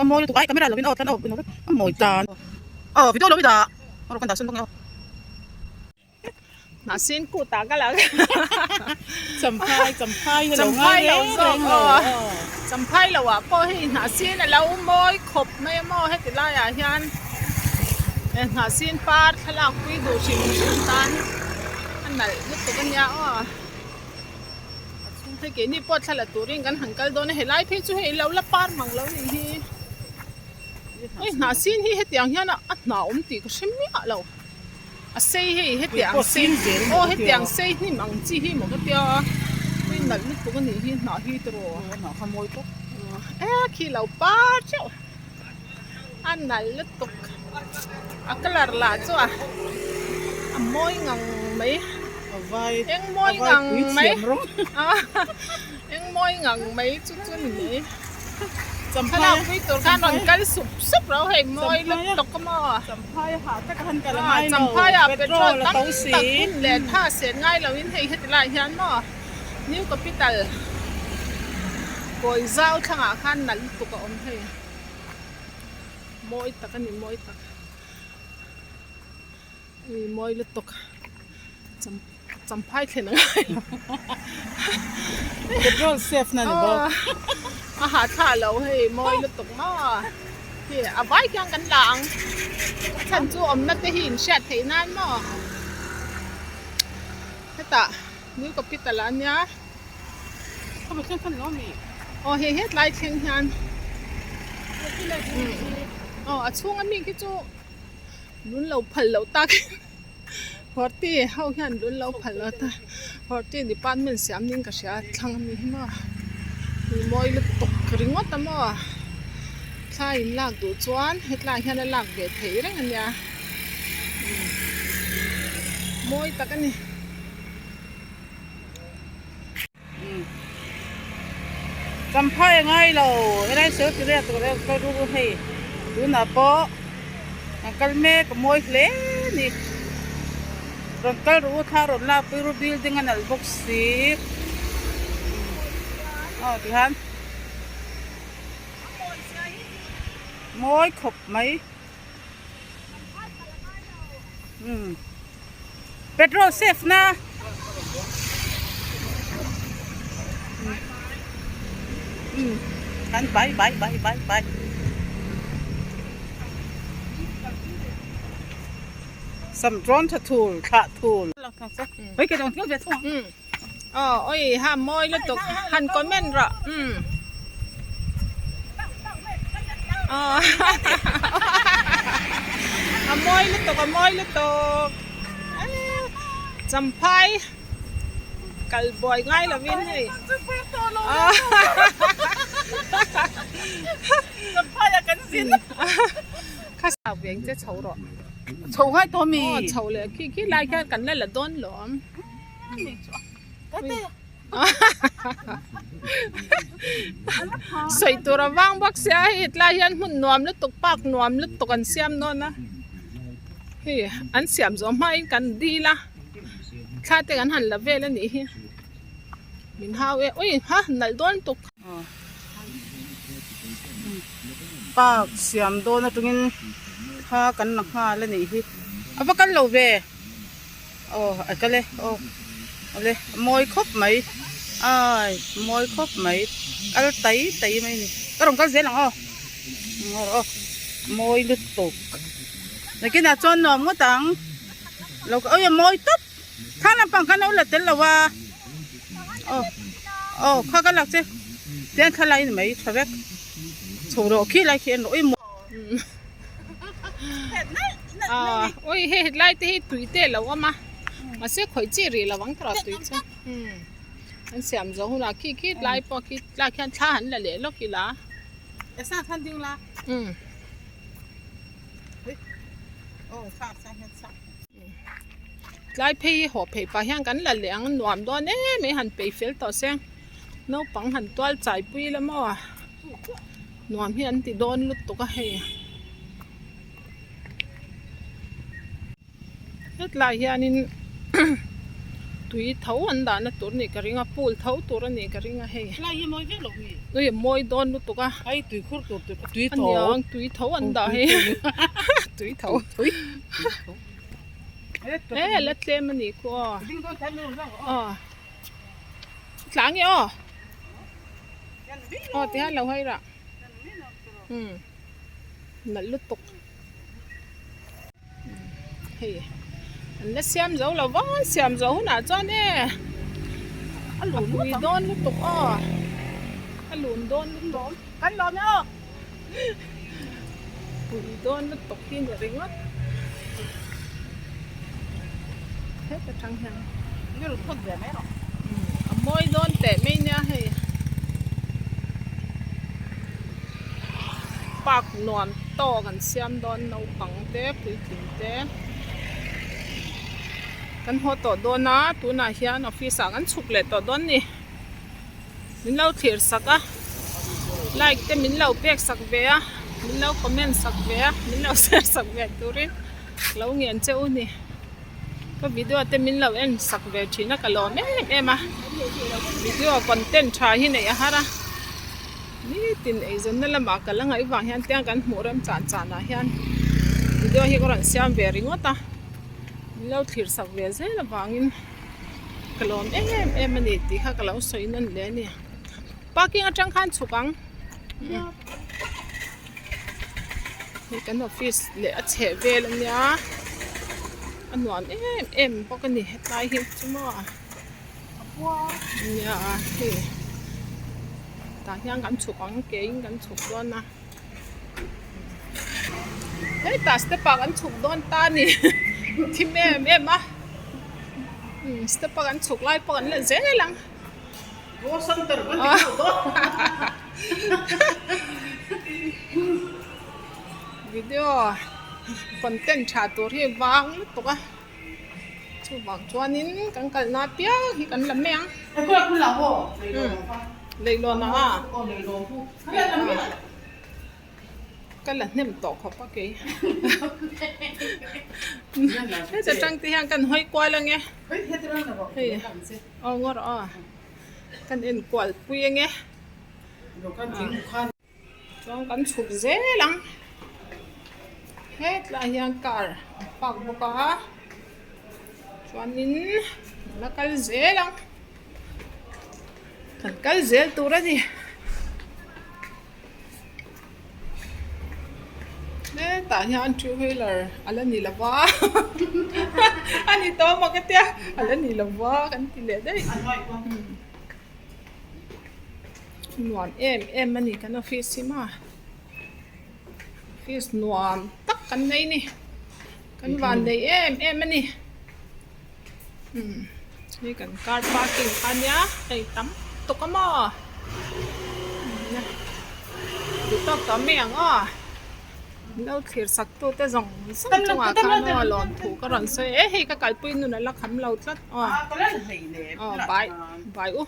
A mawi lutuk ai camera lovin aw tlan aw a mawi tan aw video lo i dah aw kan dah sawn bawk nge aw. Mahsin kut ah ka la Champhai champhai hi lo Champhai ngai lo reng zawk reng lo aw aw. Champhai lo ah pawh hei hnahsin a lo mawi khawp mai a maw heti lai ah hian he hnahsin par thlalak pui duh hrim hrim tan a nalh lutuk a nia aw. Hei keini pawh thla la turin kan han kal dawn a helai phei chu hei lo la par mang lo nih hi hei hnahsin hi hetiang hian a hna awm tih ka hre miah lo a sei hei hetiang sei aw hetiang sei hnim ang chi hi maw ka tia hei nalh lutuk a nih hi hnah hi tiraw e khi lo par teuh a nalh lutuk a colour lah chu a a mawi ngang mai eng mawi ngang mai eng mawi ngang mai chu chu ni mai thlalak pui tur khan rawn kal sup sup rau hei mawi lutuk a maw champhai ah petrol tam tak hun leh tha set ngai lo in hei heti lai hian maw new capital kawi zau thlangah khan nalh lutuk a awm hei. Mawi tak a ni mawi tak ui mawi lutuk cham champhai thlen a ngai lo petrol safe na ni bawk a hahthlak lo hei mawi lutuk maw hei a vai khian kan la ang a chhan chu awmna te hi in hriat theih nan maw hetah new capital ah ania. Aw hei hetlai thleng hian aw a chhunga mi khi chu lun lo phal loh tak horti ho hian lun lo phal lo ta horti department siam ning ka hria thlang ami hi maw ui mawi lutuk ringawt a maw thla in lak duh chuan hetlai hian a lak ve theih reng ania mawi tak a ni. Champhai a ngai lo helai sawi ti riat tur kal ru hei tunah pawh an kal mek a mawi hle a ni rawn kal rawh u thla rawn lak pui ru building a nalh bawk si aw tihian mawi khawp mai umm. Petrol safe na an bye bye bye bye bye sam tawn tha thul thlah thul Aw oi ha mawi lutuk han comment rawh umm aw a mawi lutuk a mawi lutuk champhai kal buai ngai lovin hei kha sa veng che chho rawh chho ngai tawh mi aw chho leh khi khi lai khian kan la la dawn lawm. Sawi tur a vang bawk sia hei tlai hian hmun nuam lutuk park nuam lutuk an siam dawn a hei an siam zawh hmain kan dil a thla te kan han la vel a nih hi min hau e ui ha nalh dawn lutuk. Park siam dawn atangin thla kan la nghal a nih hi a va kal lo ve. Aw a kal e aw awle a mawi khawp mai ai a mawi khawp mai kal tai tai mai a ni ka rawn kal zel ang aw aw aw mawi lutuk nakinah chuan nuam ngawt ang lo oi a mawi tawp thla lampang khan lo la tel lo a aw aw kha ka lak che tiang thla lai a ni mai tha vek chho rawh khi lai khi en rawh ui maw. Aaa awi hei hetlai te hi tui te a lo awm a mahse khawih chi rih lo ang tawh tui chu umm an siam zawh hunah khi khi tlai pawh khi tlai khian thla an la leh lawk ila umm tlai phei hi haw phei pah hian kan la leh ang nuam dawn em em han peih fel tawh se naupang han tual chai pui ila maw. Nuam hi an ti dawn lutuk a hei. Hetlai hianin Tui tho an dahna tur nih ka ring a pool tho tur a nih ka ring a hei. Helai hi mawi viau lo mi? Ui a mawi dawn lutuk a. Ai tui khur tur tur tui tho. Aniang tui tho an dah hei tui tho. E la tlem a nih khu aw. Aw tlang e aw. Aw tihian lo hawi rah. Umm nalh lutuk. Hei an la siam zo lo va an siam zawh hunah chuan e a pui dawn lutuk aw a lun dawn lutuk kan lawm e aw pui dawn lutuk hi ni ringawt heta tang hian a mawi dawn teh mai nia hei. Park nuam tawk an siam dawn naupang te puitling te kan haw tawh dawn a tunah hian office ah kan chhuk leh tawh dawn a ni min lo thlir sak a like te min lo pek sak ve a min lo comment sak ve a min lo share sak ve turin lo ngen che u ni. Ka video te min lo en sak ve thin a ka lawm em em a video content tha hi neih a har a nitin eizawnna lamah ka la ngaih vang hian tiang kan hmuh rem chan chan ah hian video hi ka rawn siam ve ringawt a min lo thlir sak ve zel avangin ka lawm em em a ni tih kha ka lo sawi nawn leh a ni parking atang khan chhuk ang. Hei kan office leh a chheh vel a nia a nuam em em bawk a ni hetlai hi chu maw nia hei tah hian kan chhuk ang ke in kan chhuk dawn a hetah step ah kan chhuk dawn ta a ni thim em em a step a kan chhuk lai pawh kan la zel ang. Video content tha tur hi vang lutuk a chuvang chuanin kan kalna apiang hi kan la mai ang leihlawn ah ka la hnem tawh khawp a kei heta tang te hian kan hawi kual ange hei aw ngaw rawh aw kan en kual pui ange chuan kan chhuk zel ang hetlai hian car a park bawk a chuanin la kal zel ang kan kal zel tur a ni. Hetah hian two wheeler a la ni lo va a ni tawh maw ka tia a la ni lo va kan ti leh daih nuam em em a ni kan office hi maw office nuam tak kan nei a ni kan van nei em em a ni hei kan car parking kha ania hei tam tuk a maw duh tawk tawh mai ang aw min lo thlir sak tu te zawng zawng chungah khan aw lawm thu ka rawn sawi e hei ka kalpui nun a la kham lo tlat aw aw bai bai u.